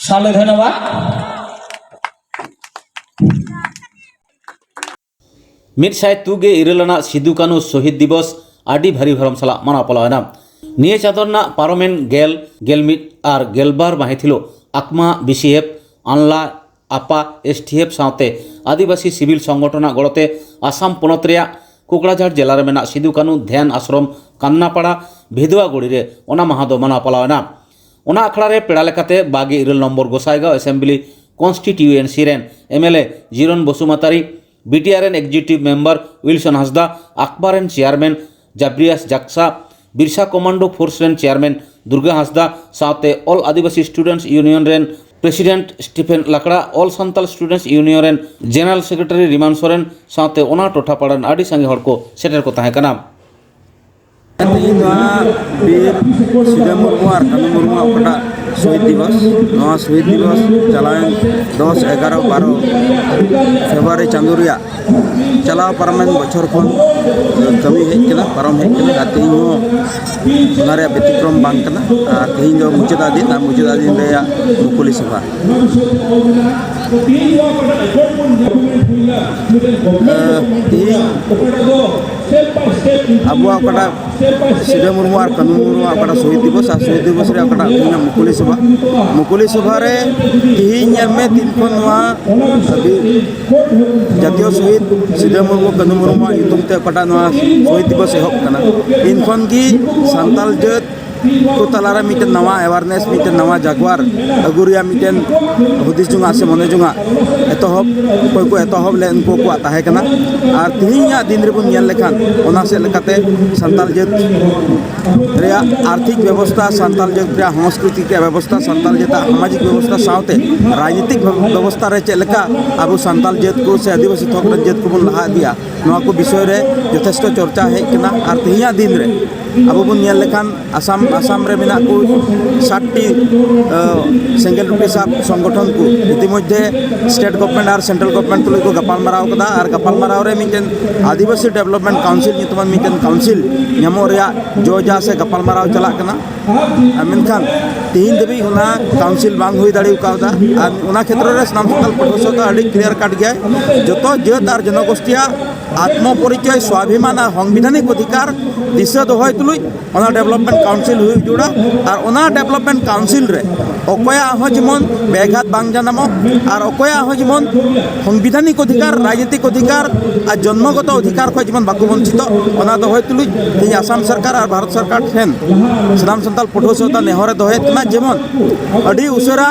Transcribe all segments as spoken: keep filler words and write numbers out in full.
ᱥᱟᱞᱮ ᱫᱷᱚᱱᱭᱚᱵᱟᱫ᱾ ᱢᱤᱫ ᱥᱟᱭ ᱛᱩᱜᱮ ᱤᱨᱟᱹᱞ ᱟᱱᱟᱜ ᱥᱤᱫᱩ ᱠᱟᱹᱱᱦᱩ ᱥᱚᱦᱤᱫ ᱫᱤᱵᱚᱥ ᱟᱹᱰᱤ ᱵᱷᱟᱹᱨᱤ ᱵᱷᱟᱨᱚᱢ ᱥᱟᱞᱟᱜ ᱢᱟᱱᱟᱣ ᱯᱟᱞᱟᱣ ᱮᱱᱟ᱾ ᱱᱤᱭᱟᱹ ᱪᱟᱸᱫᱚ ᱨᱮᱱᱟᱜ ᱯᱟᱨᱚᱢᱮᱱ ᱜᱮᱞ, ᱜᱮᱞ ᱢᱤᱫ ᱟᱨ ᱜᱮᱞᱵᱟᱨ ᱢᱟᱹᱦᱤᱛ ᱦᱤᱞᱳᱜ ᱟᱠᱢᱟ, ᱵᱤᱥᱤ ᱮᱯᱷ, ᱟᱱᱞᱟ, ᱟᱯᱟ, ᱮᱥ ᱴᱤ ᱮᱯᱷ ᱥᱟᱶᱛᱮ ᱟᱹᱫᱤᱵᱟᱹᱥᱤ ᱥᱤᱵᱤᱞ ᱥᱚᱝᱜᱚᱴᱷᱚᱱᱟᱜ ᱜᱚᱲᱚᱛᱮ ᱟᱥᱟᱢ ᱯᱚᱱᱚᱛ ᱨᱮᱭᱟᱜ ᱠᱳᱠᱲᱟᱡᱷᱟᱲ ᱡᱮᱞᱟ ᱨᱮ ᱢᱮᱱᱟᱜ ᱥᱤᱫᱩ ᱠᱟᱹᱱᱦᱩ ᱫᱷᱮᱭᱟᱱ ᱟᱥᱨᱚᱢ ᱠᱟᱱᱱᱟᱯᱟᱲᱟ ᱵᱷᱮᱫᱩᱣᱟᱜᱩᱲᱤ ᱨᱮ ᱚᱱᱟ ᱢᱟᱦᱟ ᱫᱚ ᱢᱟᱱᱟᱣ ᱯᱟᱞᱟᱣ ᱮᱱᱟ᱾ ᱚᱱᱟ ᱟᱠᱷᱲᱟ ᱨᱮ ᱯᱮᱲᱟ ᱞᱮᱠᱟᱛᱮ ᱵᱟᱜᱮ ᱤᱨᱟᱹᱞ ᱱᱚᱢᱵᱚᱨ ᱜᱚᱥᱟᱭᱜᱟᱸᱣ ᱮᱥᱮᱢᱵᱞᱤ ᱠᱚᱱᱥᱴᱤᱴᱩᱭᱮᱱᱥᱤ ᱨᱮᱱ M L A Jiron Basumatary, B T R ᱨᱮᱱ ᱮᱠᱡᱤᱠᱤᱭᱩᱴᱤᱵᱷ ᱢᱮᱢᱵᱟᱨ ᱩᱭᱤᱞᱥᱚᱱ ᱦᱟᱸᱥᱫᱟ, ᱟᱠᱵᱟ ᱨᱮᱱ chairman Jabrias Jaksa, Birsa commando force ᱨᱮᱱ ᱪᱮᱭᱟᱨᱢᱮᱱ ᱫᱩᱨᱜᱟ ᱦᱟᱸᱥᱫᱟ ᱥᱟᱶᱛᱮ ᱚᱞ ᱟᱹᱫᱤᱵᱟᱹᱥᱤ ᱥᱴᱩᱰᱮᱱᱴᱥ ᱤᱭᱩᱱᱤᱭᱚᱱ ᱨᱮᱱ president Stephen Lakra, all Santal students union ᱨᱮᱱ ᱡᱮᱱᱟᱨᱮᱞ ᱥᱮᱠᱨᱮᱴᱟᱨᱤ ᱨᱤᱢᱟᱱ ᱥᱚᱨᱮᱱ ᱥᱟᱶᱛᱮ ᱚᱱᱟ ᱴᱚᱴᱷᱟ ᱯᱟᱲᱟ ᱨᱮᱱ ᱟᱹᱰᱤ ᱥᱟᱸᱜᱮ ᱦᱚᱲ ᱠᱚ ᱥᱮᱴᱮᱨ ᱠᱚ ᱛᱟᱦᱮᱸ ᱠᱟᱱᱟ᱾ ᱛᱮᱦᱮᱧ ᱱᱚᱣᱟ ᱵᱤᱨ ᱥᱤᱫᱟᱹ ᱢᱩᱨᱢᱩ ᱟᱨ ᱠᱟᱹᱱᱩ ᱢᱩᱨᱢᱩᱣᱟᱜ ᱚᱠᱟᱴᱟᱜ ᱥᱚᱦᱤᱫ ᱫᱤᱵᱚᱥ, ᱱᱚᱣᱟ ᱥᱚᱦᱤᱫ ᱫᱤᱵᱚᱥ ᱪᱟᱞᱟᱣᱮᱱ ᱫᱚᱥ, ᱮᱜᱟᱨᱚ, ᱵᱟᱨᱚ ᱯᱷᱮᱵᱽᱨᱩᱣᱟᱨᱤ ᱪᱟᱸᱫᱳ ᱨᱮᱭᱟᱜ ᱪᱟᱞᱟᱣ ᱯᱟᱨᱚᱢᱮᱱ ᱵᱚᱪᱷᱚᱨ ᱠᱷᱚᱱ ᱠᱟᱹᱢᱤ ᱦᱮᱡ ᱠᱟᱱᱟ, ᱯᱟᱨᱚᱢ ᱦᱮᱡ ᱠᱟᱱᱟ᱾ ᱟᱨ ᱛᱮᱦᱮᱧ ᱦᱚᱸ ᱚᱱᱟ ᱨᱮᱭᱟᱜ ᱵᱮᱛᱤᱠᱨᱚᱢ ᱵᱟᱝ ᱠᱟᱱᱟ᱾ ᱟᱨ ᱛᱮᱦᱮᱧ ᱫᱚ ᱢᱩᱪᱟᱹᱫ ᱫᱤᱱ, ᱟᱨ ᱢᱩᱪᱟᱹᱫ ᱫᱤᱱ ᱨᱮᱭᱟᱜ ᱢᱩᱠᱩᱞᱤ ᱥᱚᱵᱷᱟ᱾ ᱛᱮᱦᱮᱧ ᱟᱵᱚᱣᱟᱜ ᱚᱠᱟᱴᱟᱜ ᱥᱤᱫᱟᱹ ᱢᱩᱨᱢᱩ ᱟᱨ ᱠᱟᱹᱱᱩ ᱢᱩᱨᱢᱩᱣᱟᱜ ᱚᱠᱟᱴᱟᱜ ᱥᱚᱦᱤᱫ ᱫᱤᱵᱚᱥ, ᱟᱨ ᱥᱚᱦᱤᱫ ᱫᱤᱵᱚᱥ ᱨᱮᱭᱟᱜ ᱚᱠᱟᱴᱟᱜ ᱛᱮᱦᱮᱧᱟᱜ ᱢᱩᱠᱩᱞᱤ ᱥᱚᱵᱷᱟ, ᱢᱩᱠᱩᱞᱤ ᱥᱚᱵᱷᱟ ᱨᱮ ᱛᱮᱦᱮᱧ ᱧᱮᱞ ᱢᱮ, ᱛᱤᱱ ᱠᱷᱚᱱ ᱱᱚᱣᱟ ᱡᱟᱹᱛᱤᱭᱚ ᱥᱚᱦᱤᱫ ᱥᱤᱫᱟᱹ ᱢᱩᱨᱢᱩ, ᱠᱟᱹᱱᱩ ᱢᱩᱨᱢᱩᱣᱟᱜ ᱧᱩᱛᱩᱢ ᱛᱮ ᱚᱠᱟᱴᱟᱜ ᱱᱚᱣᱟ ᱥᱚᱦᱤᱫ ᱫᱤᱵᱚᱥ ᱮᱦᱚᱵ ᱠᱟᱱᱟ, ᱤᱱ ᱠᱷᱚᱱ ᱜᱮ ᱥᱟᱱᱛᱟᱞ ᱡᱟᱹᱛ ᱠᱚ ᱛᱟᱞᱟᱨᱮ ᱢᱤᱫᱴᱮᱱ ᱱᱟᱣᱟ awareness, ᱢᱤᱫᱴᱮᱱ ᱱᱟᱣᱟ ᱡᱟᱜᱣᱟᱨ ᱟᱹᱜᱩ ᱨᱮᱭᱟᱜ ᱢᱤᱫᱴᱮᱱ ᱦᱩᱫᱤᱥ ᱡᱚᱝᱟᱜ ᱥᱮ ᱢᱚᱱᱮ ᱡᱚᱝᱟᱜ ᱮᱛᱚᱦᱚᱵ, ᱚᱠᱚᱭ ᱠᱚ ᱮᱛᱚᱦᱚᱵ ᱞᱮᱫ, ᱩᱱᱠᱩ ᱠᱚᱣᱟᱜ ᱛᱟᱦᱮᱸ ᱠᱟᱱᱟ᱾ ᱟᱨ ᱛᱮᱦᱮᱧᱟᱜ ᱫᱤᱱ ᱨᱮᱵᱚᱱ ᱧᱮᱞ ᱞᱮᱠᱷᱟᱱ, ᱚᱱᱟ ᱥᱮᱫ ᱞᱮᱠᱟᱛᱮ ᱥᱟᱱᱛᱟᱞ ᱡᱟᱹᱛ ᱨᱮᱭᱟᱜ ᱟᱨᱛᱷᱤᱠ ᱵᱮᱵᱚᱥᱛᱷᱟ, ᱥᱟᱱᱛᱟᱞ ᱡᱟᱹᱛ ᱨᱮᱭᱟᱜ ᱥᱟᱝᱥᱠᱨᱤᱛᱤᱠ ᱨᱮᱭᱟᱜ ᱵᱮᱵᱚᱥᱛᱷᱟ, ᱥᱟᱱᱛᱟᱞ ᱡᱟᱹᱛᱟᱜ ᱥᱟᱢᱟᱡᱤᱠ ᱵᱮᱵᱚᱥᱛᱷᱟ ᱥᱟᱶᱛᱮ ᱨᱟᱡᱽᱱᱤᱛᱤᱠ ᱵᱮᱵᱚᱥᱛᱷᱟ ᱨᱮ ᱪᱮᱫ ᱞᱮᱠᱟ ᱟᱵᱚ ᱥᱟᱱᱛᱟᱞ ᱡᱟᱹᱛ ᱠᱚ ᱥᱮ ᱟᱹᱫᱤᱵᱟᱹᱥᱤ ᱛᱷᱚᱠ ᱨᱮᱱ ᱡᱟᱹᱛ ᱠᱚᱵᱚᱱ ᱞᱟᱦᱟ ᱤᱫᱤᱭᱟ, ᱱᱚᱣᱟ ᱠᱚ ᱵᱤᱥᱚᱭ ᱨᱮ ᱡᱚᱛᱷᱮᱥᱴᱚ ᱪᱚᱨᱪᱟ ᱦᱮᱡ ᱠᱟᱱᱟ᱾ ᱟᱨ ᱛᱮᱦᱮᱧᱟᱜ ᱫᱤᱱ ᱨᱮ ᱟᱵᱚ ᱵᱚᱱ ᱧᱮᱞ ᱞᱮᱠᱷᱟᱱ ᱟᱥᱟᱢ ᱟᱥᱟᱢ ᱨᱮ ᱢᱮᱱᱟᱜ ᱠᱚ ᱥᱟᱛᱴᱤ ᱥᱮᱸᱜᱮᱞ ᱴᱩᱴᱤ ᱥᱟᱵ ᱥᱚᱝᱜᱚᱴᱷᱚᱱ ᱠᱚ ᱤᱛᱤᱢᱚᱫᱽᱫᱷᱮ ᱥᱴᱮᱴ ᱜᱚᱵᱷᱢᱮᱱᱴ ᱟᱨ ᱥᱮᱱᱴᱨᱟᱞ ᱜᱚᱵᱷᱢᱮᱱᱴ ᱛᱩᱞᱩᱡ ᱠᱚ ᱜᱟᱯᱟᱞᱢᱟᱨᱟᱣ ᱠᱟᱫᱟ᱾ ᱟᱨ ᱜᱟᱯᱟᱞᱢᱟᱨᱟᱣ ᱨᱮ ᱢᱤᱫᱴᱮᱱ ᱟᱹᱫᱤᱵᱟᱹᱥᱤ ᱰᱮᱵᱷᱞᱚᱯᱢᱮᱱᱴ ᱠᱟᱣᱩᱱᱥᱤᱞ ᱧᱩᱛᱩᱢᱟᱱ ᱢᱤᱫᱴᱮᱱ ᱠᱟᱣᱩᱱᱥᱤᱞ ᱧᱟᱢᱚᱜ ᱨᱮᱭᱟᱜ ᱡᱚᱡᱟ ᱥᱮ ᱜᱟᱯᱟᱞᱢᱟᱨᱟᱣ ᱪᱟᱞᱟᱜ ᱠᱟᱱᱟ᱾ ᱟᱨ ᱢᱮᱱᱠᱷᱟᱱ ᱛᱮᱦᱮᱧ ᱫᱷᱟᱹᱵᱤᱡ ᱚᱱᱟ ᱠᱟᱣᱩᱱᱥᱤᱞ ᱵᱟᱝ ᱦᱩᱭ ᱫᱟᱲᱮ ᱠᱟᱣᱫᱟ᱾ ᱟᱨ ᱚᱱᱟ ᱠᱷᱮᱛᱨᱚ ᱨᱮ ᱥᱟᱱᱟᱢ ᱥᱟᱱᱛᱟᱲ ᱯᱟᱹᱴᱷᱩᱣᱟᱹ ᱥᱟᱶᱛᱟ ᱟᱹᱰᱤ ᱠᱞᱤᱭᱟᱨ ᱠᱟᱴ ᱜᱮᱭᱟᱭ᱾ ᱡᱚᱛᱚ ᱡᱟᱹᱛ ᱟᱨ ᱡᱚᱱᱚᱜᱳᱥᱴᱤᱭᱟᱜ ᱟᱛᱢᱚ ᱯᱚᱨᱤᱪᱚᱭ, ᱥᱣᱟᱵᱷᱤᱢᱟᱱ ᱟᱨ ᱥᱚᱝᱵᱤᱫᱷᱟᱱᱤᱠ ᱚᱫᱷᱤᱠᱟᱨ ᱫᱤᱥᱟᱹ ᱫᱚᱦᱚᱭ ᱛᱩᱞᱩᱡ ᱚᱱᱟ ᱰᱮᱵᱷᱞᱚᱯᱢᱮᱱᱴ ᱠᱟᱣᱩᱱᱥᱤᱞ ᱦᱩᱭ ᱡᱩᱲᱟ᱾ ᱟᱨ ᱚᱱᱟ ᱰᱮᱵᱷᱞᱚᱯᱢᱮᱱᱴ ᱠᱟᱣᱩᱱᱥᱤᱞ ᱨᱮ ᱚᱠᱚᱭᱟᱜ ᱦᱚᱸ ᱡᱮᱢᱚᱱ ᱵᱮᱜᱷᱟᱛ ᱵᱟᱝ ᱡᱟᱱᱟᱢᱚᱜ, ᱟᱨ ᱚᱠᱚᱭᱟᱜ ᱦᱚᱸ ᱡᱮᱢᱚᱱ ᱥᱚᱝᱵᱤᱫᱷᱟᱱᱤᱠ ᱚᱫᱷᱤᱠᱟᱨ, ᱨᱟᱡᱽᱱᱤᱛᱤᱠ ᱚᱫᱷᱤᱠᱟᱨ ᱟᱨ ᱡᱚᱱᱢᱚᱜᱚᱛᱚ ᱚᱫᱷᱤᱠᱟᱨ ᱠᱷᱚᱱ ᱡᱮᱢᱚᱱ ᱵᱟᱠᱚ ᱵᱚᱧᱪᱤᱛᱚᱜ, ᱚᱱᱟ ᱫᱚᱦᱚᱭ ᱛᱩᱞᱩᱡ ᱤᱧ ᱟᱥᱟᱢ ᱥᱚᱨᱠᱟᱨ ᱟᱨ ᱵᱷᱟᱨᱚᱛ ᱥᱚᱨᱠᱟᱨ ᱴᱷᱮᱱ ᱥᱟᱱᱟᱢ ᱥᱟᱱᱛᱟᱲ ᱯᱟᱹᱴᱷᱩᱣᱟᱹ ᱥᱟᱶᱛᱟ ᱱᱮᱦᱚᱨᱮ ᱫᱚᱦᱚᱭᱮᱫ ᱠᱟᱱᱟ, ᱡᱮᱢᱚᱱ ᱟᱹᱰᱤ ᱩᱥᱟᱹᱨᱟ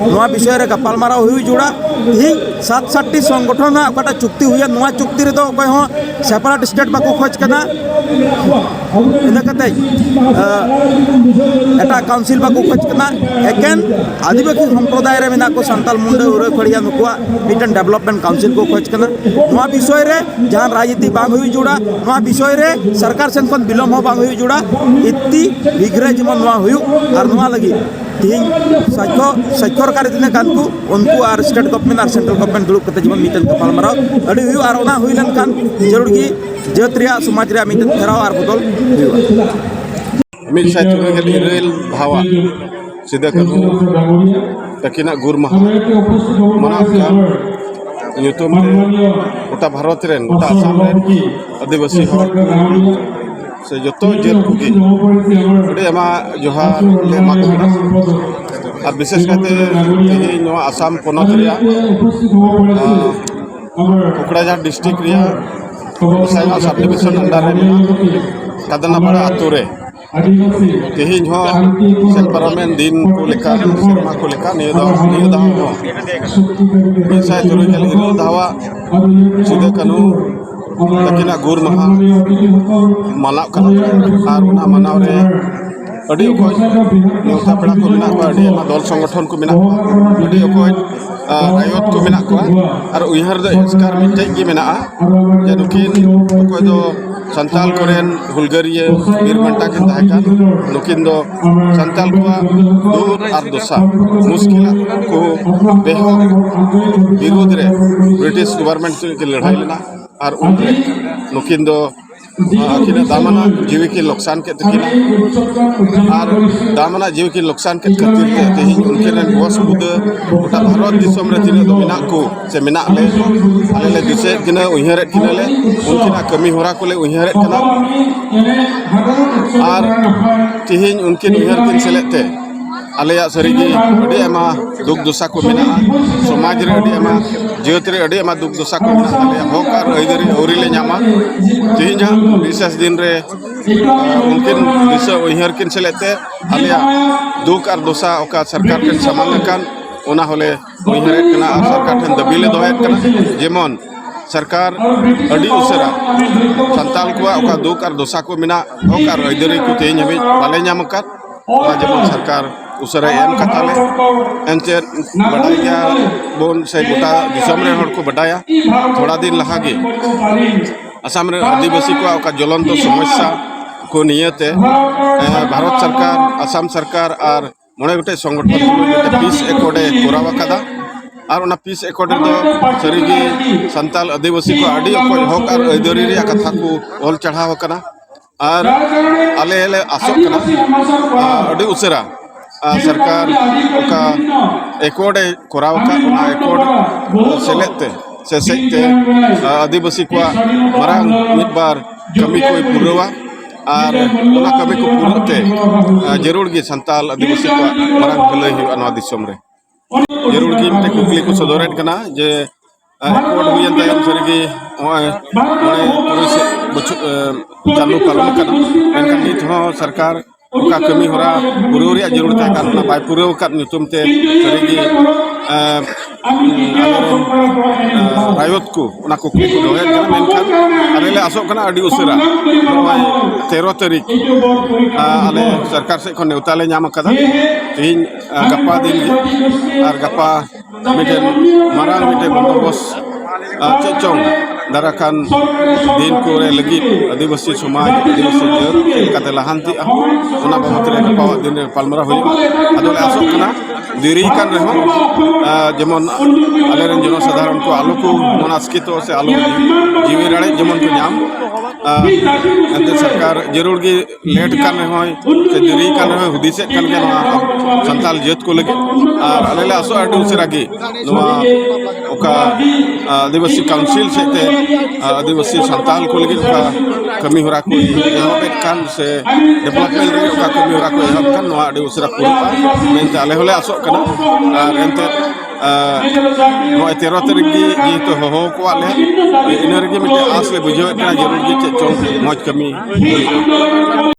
ᱱᱚᱣᱟ ᱵᱤᱥᱚᱭ ᱨᱮ ᱜᱟᱯᱟᱞᱢᱟᱨᱟᱣ ᱦᱩᱭ ᱡᱩᱲᱟ᱾ ᱛᱮᱦᱮᱧ ᱥᱟᱛ ᱥᱟᱛᱴᱤ ᱥᱚᱝᱜᱚᱴᱷᱚᱱ ᱨᱮᱱᱟᱜ ᱚᱠᱟᱴᱟᱜ ᱪᱩᱠᱛᱤ ᱦᱩᱭᱮᱱ, ᱱᱚᱣᱟ ᱪᱩᱠᱛᱤ ᱨᱮᱫᱚ ᱚᱠᱚᱭ ᱦᱚᱸ ᱥᱮᱯᱟᱨᱮᱴ ᱥᱴᱮᱴ ᱵᱟᱠᱚ ᱠᱷᱚᱡᱽ ᱠᱟᱱᱟ᱾ ᱤᱱᱟᱹ ᱠᱟᱛᱮ ᱮᱴᱟᱜ ᱠᱟᱣᱩᱱᱥᱤᱞ ᱵᱟᱠᱚ ᱠᱷᱚᱡᱽ ᱠᱟᱱᱟ᱾ ᱮᱠᱮᱱ ᱟᱹᱫᱤᱵᱟᱹᱥᱤ ᱥᱚᱢᱯᱨᱚᱫᱟᱭ ᱨᱮ ᱢᱮᱱᱟᱜ ᱠᱚ ᱥᱟᱱᱛᱟᱲ, ᱢᱩᱱᱰᱟᱹ, ᱩᱨᱟᱹᱣ, ᱠᱷᱟᱹᱲᱭᱟ, ᱱᱩᱠᱩᱣᱟᱜ ᱢᱤᱫᱴᱮᱱ ᱰᱮᱵᱷᱞᱚᱯᱢᱮᱱᱴ ᱠᱟᱣᱩᱱᱥᱤᱞ ᱠᱚ ᱠᱷᱚᱡᱽ ᱠᱟᱱᱟ᱾ ᱱᱚᱣᱟ ᱵᱤᱥᱚᱭ ᱨᱮ ᱡᱟᱦᱟᱸ ᱨᱟᱡᱽᱱᱤᱛᱤ ᱵᱟᱝ ᱦᱩᱭ ᱡᱩᱲᱟ, ᱱᱚᱣᱟ ᱵᱤᱥᱚᱭ ᱨᱮ ᱥᱚᱨᱠᱟᱨ ᱥᱮᱱ ᱠᱷᱚᱱ ᱵᱤᱞᱚᱢ ᱦᱚᱸ ᱵᱟᱝ ᱦᱩᱭ ᱡᱩᱲᱟ᱾ ᱤᱛᱤ ᱵᱷᱤᱜᱽᱨᱮ ᱡᱮᱢᱚᱱ ᱱᱚᱣᱟ ᱦᱩᱭᱩᱜ, ᱟᱨ ᱱᱚᱣᱟ ᱞᱟᱹᱜᱤᱫ ᱛᱮᱦᱮᱧ ᱥᱟᱠᱠᱷᱚ ᱥᱟᱠᱠᱷᱚᱨᱠᱟᱨᱤ ᱛᱤᱱᱟᱹᱜ ᱜᱟᱱ ᱠᱚ, ᱩᱱᱠᱩ ᱟᱨ ᱥᱴᱮᱴ ᱜᱚᱵᱷᱢᱮᱱᱴ ᱟᱨ ᱥᱮᱱᱴᱨᱟᱞ ᱜᱚᱵᱷᱢᱮᱱᱴ ᱫᱩᱲᱩᱵ ᱠᱟᱛᱮ ᱡᱮᱢᱚᱱ ᱢᱤᱫᱴᱮᱱ ᱜᱟᱯᱟᱞᱢᱟᱨᱟᱣ ᱟᱹᱰᱤ ᱦᱩᱭᱩᱜᱼᱟ᱾ ᱟᱨ ᱚᱱᱟ ᱦᱩᱭ ᱞᱮᱱᱠᱷᱟᱱ ᱡᱟᱹᱨᱩᱲ ᱜᱮ ᱡᱟᱹᱛ ᱨᱮᱭᱟᱜ, ᱥᱚᱢᱟᱡᱽ ᱨᱮᱭᱟᱜ ᱢᱤᱫᱴᱮᱱ ᱯᱷᱮᱨᱟᱣ ᱟᱨ ᱵᱚᱫᱚᱞ ᱦᱩᱭᱩᱜᱼᱟ᱾ ᱢᱤᱫ ᱥᱟᱭ ᱛᱩᱨᱩᱭ ᱜᱮᱞ ᱤᱨᱟᱹᱞ ᱫᱷᱟᱣᱟᱜ ᱥᱤᱫᱟᱹ ᱠᱟᱹᱱᱦᱩ ᱛᱟᱹᱠᱤᱱᱟᱜ ᱜᱩᱨ ᱢᱟᱦᱟ ᱢᱟᱱᱟᱣ ᱠᱟᱱ ᱧᱩᱛᱩᱢ ᱛᱮ ᱜᱚᱴᱟ ᱵᱷᱟᱨᱚᱛ ᱨᱮᱱ, ᱜᱚᱴᱟ ᱟᱥᱟᱢ ᱨᱮᱱ ᱟᱹᱫᱤᱵᱟᱹᱥᱤ ᱦᱚᱲ ᱥᱮ ᱡᱚᱛᱚ ᱡᱟᱹᱛ ᱠᱚᱜᱮ ᱟᱹᱰᱤ ᱟᱭᱢᱟ ᱡᱚᱦᱟᱨ ᱞᱮ ᱮᱢᱟ ᱠᱚ ᱠᱟᱱᱟ᱾ ᱟᱨ ᱵᱤᱥᱮᱥ ᱠᱟᱭᱛᱮ ᱛᱮᱦᱮᱧ ᱱᱚᱣᱟ ᱟᱥᱟᱢ ᱯᱚᱱᱚᱛ ᱨᱮᱭᱟᱜ, ᱟᱸ, ᱠᱚᱠᱲᱟᱡᱷᱟᱲ ᱰᱤᱥᱴᱨᱤᱠᱴ ᱨᱮᱭᱟᱜ ᱜᱚᱸᱥᱟᱭᱜᱟᱸᱣ ᱥᱟᱵ ᱰᱤᱵᱤᱥᱚᱱ ᱟᱱᱰᱟᱨ ᱨᱮ ᱢᱮᱱᱟᱜ ᱠᱟᱫᱟᱱᱟᱯᱟᱲᱟ ᱟᱛᱳ ᱨᱮ ᱛᱮᱦᱮᱧ ᱦᱚᱸ ᱥᱮ ᱯᱟᱨᱚᱢᱮᱱ ᱫᱤᱱ ᱠᱚ ᱞᱮᱠᱟ, ᱥᱮᱨᱢᱟ ᱠᱚ ᱞᱮᱠᱟ, ᱱᱤᱭᱟᱹ ᱫᱷᱟᱣ, ᱱᱤᱭᱟᱹ ᱫᱷᱟᱣ ᱦᱚᱸ ᱢᱤᱫ ᱥᱟᱭ ᱛᱩᱨᱩᱭ ᱜᱮᱞ ᱤᱨᱟᱹᱞ ᱫᱷᱟᱣᱟᱜ ᱥᱤᱫᱟᱹ ᱠᱟᱹᱱᱦᱩ ᱛᱟᱹᱠᱤᱱᱟᱜ ᱜᱩᱨ ᱢᱟᱦᱟ ᱢᱟᱱᱟᱜ ᱠᱟᱱᱟ᱾ ᱟᱨ ᱚᱱᱟ ᱢᱟᱱᱟᱣ ᱨᱮ ᱟᱹᱰᱤ ᱚᱠᱚᱡ ᱱᱮᱣᱛᱟ ᱯᱮᱲᱟ ᱠᱚ ᱢᱮᱱᱟᱜ ᱠᱚᱣᱟ, ᱟᱹᱰᱤ ᱟᱭᱢᱟ ᱫᱚᱞ ᱥᱚᱝᱜᱚᱴᱷᱚᱱ ᱠᱚ ᱢᱮᱱᱟᱜ ᱠᱚᱣᱟ, ᱟᱹᱰᱤ ᱚᱠᱚᱡ, ᱟ, ᱟᱭᱚᱛ ᱠᱚ ᱢᱮᱱᱟᱜ ᱠᱚᱣᱟ᱾ ᱟᱨ ᱩᱭᱦᱟᱹᱨ ᱫᱚ ᱮᱥᱠᱟᱨ ᱢᱤᱫᱴᱮᱡ ᱜᱮ ᱢᱮᱱᱟᱜᱼᱟ, ᱡᱮ ᱱᱩᱠᱤᱱ ᱚᱠᱚᱭ ᱫᱚ ᱥᱟᱱᱛᱟᱞ ᱠᱚᱨᱮᱱ ᱦᱩᱞᱜᱟᱹᱨᱤᱭᱟᱹ ᱵᱤᱨ ᱵᱟᱱᱴᱟ ᱠᱤᱱ ᱛᱟᱦᱮᱸ ᱠᱟᱱ᱾ ᱱᱩᱠᱤᱱ ᱫᱚ ᱥᱟᱱᱛᱟᱞ ᱠᱚᱣᱟᱜ ᱫᱩᱠ ᱟᱨ ᱫᱚᱥᱟ, ᱢᱩᱥᱠᱤᱞᱟᱜ ᱠᱚ ᱵᱮᱦᱚᱜ ᱵᱤᱨᱩᱫᱽ ᱨᱮ ᱵᱨᱤᱴᱤᱥ ᱜᱚᱵᱷᱚᱨᱱᱢᱮᱱᱴ ᱥᱟᱞᱟᱜ ᱠᱤᱱ ᱞᱟᱹᱲᱦᱟᱹᱭ ᱞᱮᱱᱟ᱾ ᱟᱨ ᱩᱱᱨᱮ ᱱᱩᱠᱤᱱ ᱫᱚ ᱟᱹᱠᱤᱱᱟᱜ ᱫᱟᱢᱟᱱᱟᱜ ᱡᱤᱣᱤ ᱠᱤᱱ ᱞᱚᱠᱥᱟᱱ ᱠᱮᱫ ᱛᱟᱹᱠᱤᱱᱟ᱾ ᱟᱨ ᱫᱟᱢᱟᱱᱟᱜ ᱡᱤᱣᱤ ᱠᱤᱱ ᱞᱚᱠᱥᱟᱱ ᱠᱮᱫ ᱠᱷᱟᱹᱛᱤᱨ ᱛᱮ ᱛᱮᱦᱮᱧ ᱩᱱᱠᱤᱱ ᱨᱮᱱ ᱵᱚᱥ ᱵᱩᱫᱟᱹ ᱜᱚᱴᱟ ᱵᱷᱟᱨᱚᱛ ᱫᱤᱥᱚᱢ ᱨᱮ ᱛᱤᱱᱟᱹᱜ ᱫᱚ ᱢᱮᱱᱟᱜ ᱠᱚ ᱥᱮ ᱢᱮᱱᱟᱜ ᱞᱮ, ᱟᱞᱮ ᱞᱮ ᱫᱤᱥᱟᱹᱭᱮᱫ ᱠᱤᱱᱟ, ᱩᱭᱦᱟᱹᱨᱮᱫ ᱠᱤᱱᱟᱞᱮ, ᱩᱱᱠᱤᱱᱟᱜ ᱠᱟᱹᱢᱤ ᱦᱚᱨᱟ ᱠᱚᱞᱮ ᱩᱭᱦᱟᱹᱨᱮᱫ ᱠᱟᱱᱟ᱾ ᱟᱨ ᱛᱮᱦᱮᱧ ᱩᱱᱠᱤᱱ ᱩᱭᱦᱟᱹᱨ ᱠᱤᱱ ᱥᱮᱞᱮᱫ ᱛᱮ ᱟᱞᱮᱭᱟᱜ ᱥᱟᱹᱨᱤᱜᱮ ᱟᱹᱰᱤ ᱟᱭᱢᱟ ᱫᱩᱠ ᱫᱚᱥᱟ ᱠᱚ ᱢᱮᱱᱟᱜᱼᱟ᱾ ᱥᱚᱢᱟᱡᱽ ᱨᱮ ᱟᱹᱰᱤ ᱟᱭᱢᱟ, ᱡᱟᱹᱛ ᱨᱮ ᱟᱹᱰᱤ ᱟᱭᱢᱟ ᱫᱩᱠ ᱫᱚᱥᱟ ᱠᱚ ᱢᱮᱱᱟᱜ ᱛᱟᱞᱮᱭᱟ᱾ ᱦᱚᱠ ᱟᱨ ᱟᱹᱭᱫᱟᱹᱨᱤ ᱟᱹᱣᱨᱤ ᱞᱮ ᱧᱟᱢᱟ᱾ ᱛᱮᱦᱮᱧ ᱦᱟᱸᱜ ᱵᱤᱥᱮᱥ ᱫᱤᱱ ᱨᱮ, ᱟᱸ, ᱩᱱᱠᱤᱱ ᱫᱤᱥᱟᱹ ᱩᱭᱦᱟᱹᱨ ᱠᱤᱱ ᱥᱮᱞᱮᱫ ᱛᱮ ᱟᱞᱮᱭᱟᱜ ᱫᱩᱠ ᱟᱨ ᱫᱚᱥᱟ ᱚᱠᱟ ᱥᱚᱨᱠᱟᱨ ᱴᱷᱮᱱ ᱥᱟᱢᱟᱝ ᱟᱠᱟᱱ, ᱚᱱᱟ ᱦᱚᱸᱞᱮ ᱩᱭᱦᱟᱹᱨᱮᱫ ᱠᱟᱱᱟ ᱟᱨ ᱥᱚᱨᱠᱟᱨ ᱴᱷᱮᱱ ᱫᱟᱹᱵᱤ ᱞᱮ ᱫᱚᱦᱚᱭᱮᱫ ᱠᱟᱱᱟ, ᱡᱮᱢᱚᱱ ᱥᱚᱨᱠᱟᱨ ᱟᱹᱰᱤ ᱩᱥᱟᱹᱨᱟ ᱥᱟᱱᱛᱟᱞ ᱠᱚᱣᱟᱜ ᱚᱠᱟ ᱫᱩᱠ ᱟᱨ ᱫᱚᱥᱟ ᱠᱚ ᱢᱮᱱᱟᱜ, ᱦᱚᱠ ᱟᱨ ᱟᱹᱭᱫᱟᱹᱨᱤ ᱠᱚ ᱛᱮᱦᱮᱧ ᱦᱟᱹᱵᱤᱡ ᱵᱟᱞᱮ ᱧᱟᱢ ᱟᱠᱟᱫ, ᱚᱱᱟ ᱡᱮᱢᱚᱱ ᱥᱚᱨᱠᱟᱨ ᱩᱥᱟᱹᱨᱟᱭ ᱮᱢ ᱠᱟᱛᱟ ᱞᱮ᱾ ᱮᱱᱛᱮᱫ ᱵᱟᱰᱟᱭ ᱜᱮᱭᱟ ᱵᱚᱱ ᱥᱮ ᱜᱚᱴᱟ ᱫᱤᱥᱚᱢ ᱨᱮᱱ ᱦᱚᱲ ᱠᱚ ᱵᱟᱰᱟᱭᱟ, ᱛᱷᱚᱲᱟ ᱫᱤᱱ ᱞᱟᱦᱟ ᱜᱮ ᱟᱥᱟᱢ ᱨᱮ ᱟᱹᱫᱤᱵᱟᱹᱥᱤ ᱠᱚᱣᱟᱜ ᱚᱠᱟ ᱡᱚᱞᱚᱱᱛᱚ ᱥᱚᱢᱚᱥᱥᱟ ᱠᱚ ᱱᱤᱭᱟᱹᱛᱮ, ᱮ, ᱵᱷᱟᱨᱚᱛ ᱥᱚᱨᱠᱟᱨ, ᱟᱥᱟᱢ ᱥᱚᱨᱠᱟᱨ ᱟᱨ ᱢᱚᱬᱮ ᱜᱚᱴᱮᱡ ᱥᱚᱝᱜᱚᱴᱷᱚᱱ ᱢᱤᱫᱴᱮᱱ ᱯᱤᱥ ᱮᱠᱚᱨᱰ ᱮ ᱠᱚᱨᱟᱣ ᱟᱠᱟᱫᱟ᱾ ᱟᱨ ᱚᱱᱟ ᱯᱤᱥ ᱮᱠᱚᱨᱰ ᱨᱮᱫᱚ ᱥᱟᱹᱨᱤᱜᱮ ᱥᱟᱱᱛᱟᱞ ᱟᱹᱫᱤᱵᱟᱹᱥᱤ ᱠᱚ ᱟᱹᱰᱤ ᱚᱠᱚᱡ ᱦᱚᱠ ᱟᱨ ᱟᱹᱭᱫᱟᱹᱨᱤ ᱨᱮᱭᱟᱜ ᱠᱟᱛᱷᱟ ᱠᱚ ᱚᱞ ᱪᱟᱲᱦᱟᱣ ᱟᱠᱟᱱᱟ᱾ ᱟᱨ ᱟᱞᱮ ᱞᱮ ᱟᱥᱚᱜ ᱠᱟᱱᱟ, ᱟᱨ ᱟᱹᱰᱤ ᱩᱥᱟᱹᱨᱟ, ᱟᱨ ᱥᱚᱨᱠᱟᱨ ᱚᱠᱟ ᱮᱠᱚᱨᱰ ᱮ ᱠᱚᱨᱟᱣ ᱟᱠᱟᱫ, ᱚᱱᱟ ᱮᱠᱚᱨᱰ ᱥᱮᱞᱮᱫ ᱛᱮ ᱥᱮ ᱥᱮᱡ ᱛᱮ, ᱟᱨ ᱟᱹᱫᱤᱵᱟᱹᱥᱤ ᱠᱚᱣᱟᱜ ᱢᱟᱨᱟᱝ ᱢᱤᱫ ᱵᱟᱨ ᱠᱟᱹᱢᱤ ᱠᱚᱭ ᱯᱩᱨᱟᱹᱣᱟ᱾ ᱟᱨ ᱚᱱᱟ ᱠᱟᱹᱢᱤ ᱠᱚ ᱯᱩᱨᱟᱹᱜ ᱛᱮ, ᱟᱨ ᱡᱟᱹᱨᱩᱲ ᱜᱮ ᱥᱟᱱᱛᱟᱞ ᱟᱹᱫᱤᱵᱟᱹᱥᱤ ᱠᱚᱣᱟᱜ ᱢᱟᱨᱟᱝ ᱵᱷᱟᱹᱞᱟᱹᱭ ᱦᱩᱭᱩᱜᱼᱟ ᱱᱚᱣᱟ ᱫᱤᱥᱚᱢ ᱨᱮ᱾ ᱡᱟᱹᱨᱩᱲ ᱜᱮ ᱢᱤᱫᱴᱮᱱ ᱠᱩᱠᱞᱤ ᱠᱚ ᱥᱚᱫᱚᱨᱮᱫ ᱠᱟᱱᱟ ᱡᱮ, ᱮᱠᱚᱨᱰ ᱦᱩᱭᱮᱱ ᱛᱟᱭᱚᱢ ᱥᱟᱹᱨᱤᱜᱮ ᱱᱚᱜᱼᱚᱭ ᱢᱚᱬᱮ ᱛᱩᱨᱩᱭ ᱥᱮ ᱵᱚᱪᱷᱚᱨ, ᱮ, ᱪᱟᱸᱫᱚ ᱯᱟᱨᱚᱢ ᱟᱠᱟᱱᱟ, ᱢᱮᱱᱠᱷᱟᱱ ᱱᱤᱛ ᱦᱚᱸ ᱥᱚᱨᱠᱟᱨ ᱚᱠᱟ ᱠᱟᱹᱢᱤ ᱦᱚᱨᱟ ᱯᱩᱨᱟᱹᱣ ᱨᱮᱭᱟᱜ ᱡᱟᱹᱨᱩᱲ ᱛᱟᱦᱮᱸ ᱠᱟᱱ, ᱚᱱᱟ ᱵᱟᱭ ᱯᱩᱨᱟᱹᱣ ᱟᱠᱟᱫ ᱧᱩᱛᱩᱢ ᱛᱮ ᱥᱟᱹᱨᱤᱜᱮ, ᱮ, ᱟᱞᱮᱨᱮᱱ, ᱮ, ᱨᱟᱭᱚᱛ ᱠᱚ ᱚᱱᱟ ᱠᱩᱠᱞᱤ ᱠᱚ ᱫᱚᱦᱚᱭᱮᱫ ᱠᱟᱱᱟ, ᱢᱮᱱᱠᱷᱟᱱ ᱟᱞᱮ ᱞᱮ ᱟᱥᱚᱜ ᱠᱟᱱᱟ ᱟᱹᱰᱤ ᱩᱥᱟᱹᱨᱟ ᱱᱚᱜᱼᱚᱭ ᱛᱮᱨᱚ ᱛᱟᱹᱨᱤᱠᱷ, ᱮ, ᱟᱞᱮ ᱥᱚᱨᱠᱟᱨ ᱥᱮᱫ ᱠᱷᱚᱱ ᱱᱮᱣᱛᱟ ᱞᱮ ᱧᱟᱢ ᱟᱠᱟᱫᱟ᱾ ᱛᱮᱦᱮᱧ, ᱮ, ᱜᱟᱯᱟ ᱫᱤᱱ ᱜᱮ, ᱟᱨ ᱜᱟᱯᱟ ᱢᱤᱫᱴᱮᱱ ᱢᱟᱨᱟᱝ ᱢᱤᱫᱴᱮᱱ ᱵᱚᱱᱫᱳᱵᱚᱥᱛ, ᱟᱨ ᱪᱮᱫ ᱪᱚᱝ ᱫᱟᱨᱟᱭ ᱠᱟᱱ ᱫᱤᱱ ᱠᱚᱨᱮ ᱞᱟᱹᱜᱤᱫ ᱟᱹᱫᱤᱵᱟᱹᱥᱤ ᱥᱚᱢᱟᱡᱽ, ᱟᱹᱫᱤᱵᱟᱹᱥᱤ ᱡᱟᱹᱛ ᱪᱮᱫ ᱞᱮᱠᱟᱛᱮ ᱞᱟᱦᱟᱱᱛᱤᱜᱼᱟ, ᱚᱱᱟ ᱵᱟᱵᱚᱫ ᱨᱮ ᱜᱟᱯᱟ ᱫᱤᱱ ᱨᱮ ᱜᱟᱯᱟᱞᱢᱟᱨᱟᱣ ᱦᱩᱭᱩᱜᱼᱟ᱾ ᱟᱫᱚ ᱞᱮ ᱟᱥᱚᱜ ᱠᱟᱱᱟ, ᱫᱮᱨᱤ ᱠᱟᱱ ᱨᱮᱦᱚᱸ, ᱟ, ᱡᱮᱢᱚᱱ ᱟᱞᱮᱨᱮᱱ ᱡᱚᱱᱚᱥᱟᱫᱷᱟᱨᱚᱱ ᱠᱚ ᱟᱞᱚ ᱠᱚ ᱢᱚᱱᱟᱥᱠᱤᱛᱚᱜ ᱥᱮ ᱟᱞᱚ ᱡᱤᱣᱤ ᱨᱟᱲᱮᱡ ᱡᱮᱢᱚᱱ ᱠᱚ ᱧᱟᱢ, ᱟ, ᱮᱱᱛᱮ ᱥᱚᱨᱠᱟᱨ ᱡᱟᱹᱨᱩᱲ ᱜᱮ ᱞᱮᱴ ᱠᱟᱱ ᱨᱮᱦᱚᱸᱭ ᱥᱮ ᱫᱮᱨᱤ ᱠᱟᱱ ᱨᱮᱦᱚᱸᱭ ᱦᱩᱫᱤᱥᱮᱫ ᱠᱟᱱ ᱜᱮᱭᱟ ᱱᱚᱣᱟ ᱥᱟᱱᱛᱟᱲ ᱡᱟᱹᱛ ᱠᱚ ᱞᱟᱹᱜᱤᱫ᱾ ᱟᱨ ᱟᱞᱮ ᱞᱮ ᱟᱥᱚᱜᱼᱟ ᱟᱹᱰᱤ ᱩᱥᱟᱹᱨᱟ ᱜᱮ ᱱᱚᱣᱟ ᱚᱠᱟ, ᱟ, ᱟᱹᱫᱤᱵᱟᱹᱥᱤ ᱠᱟᱣᱩᱱᱥᱤᱞ ᱥᱮᱫ ᱛᱮ, ᱟ, ᱟᱹᱫᱤᱵᱟᱹᱥᱤ ᱥᱟᱱᱛᱟᱲ ᱠᱚ ᱞᱟᱹᱜᱤᱫ ᱚᱠᱟ ᱠᱟᱹᱢᱤ ᱦᱚᱨᱟ ᱠᱚ ᱮᱦᱚᱵᱮᱫ ᱠᱟᱱ ᱥᱮ ᱰᱮᱵᱷᱞᱚᱯᱢᱮᱱᱴ ᱨᱮ ᱚᱠᱟ ᱠᱟᱹᱢᱤ ᱦᱚᱨᱟ ᱠᱚ ᱮᱦᱚᱵ ᱠᱟᱱ, ᱱᱚᱣᱟ ᱟᱹᱰᱤ ᱩᱥᱟᱹᱨᱟ ᱯᱩᱨᱟᱹᱜᱼᱟ ᱢᱮᱱᱛᱮ ᱟᱞᱮ ᱦᱚᱸᱞᱮ ᱟᱥᱚᱜ ᱠᱟᱱᱟ᱾ ᱟᱨ ᱮᱱᱛᱮ, ᱟ, ᱱᱚᱜᱼᱚᱭ ᱛᱮᱨᱚ ᱛᱟᱹᱨᱤᱠᱷ ᱜᱮ ᱡᱮᱦᱮᱛᱩ ᱦᱚᱦᱚ ᱠᱚᱣᱟᱜ ᱞᱮ, ᱤᱱᱟᱹ ᱨᱮᱜᱮ ᱢᱤᱫᱴᱮᱱ ᱟᱸᱥ ᱞᱮ ᱵᱩᱡᱷᱟᱹᱣᱮᱫ ᱠᱟᱱᱟ, ᱡᱟᱹᱨᱩᱲ ᱜᱮ ᱪᱮᱫ ᱪᱚᱝ ᱢᱚᱡᱽ ᱠᱟᱹᱢᱤ ᱦᱩᱭᱩᱜᱼᱟ᱾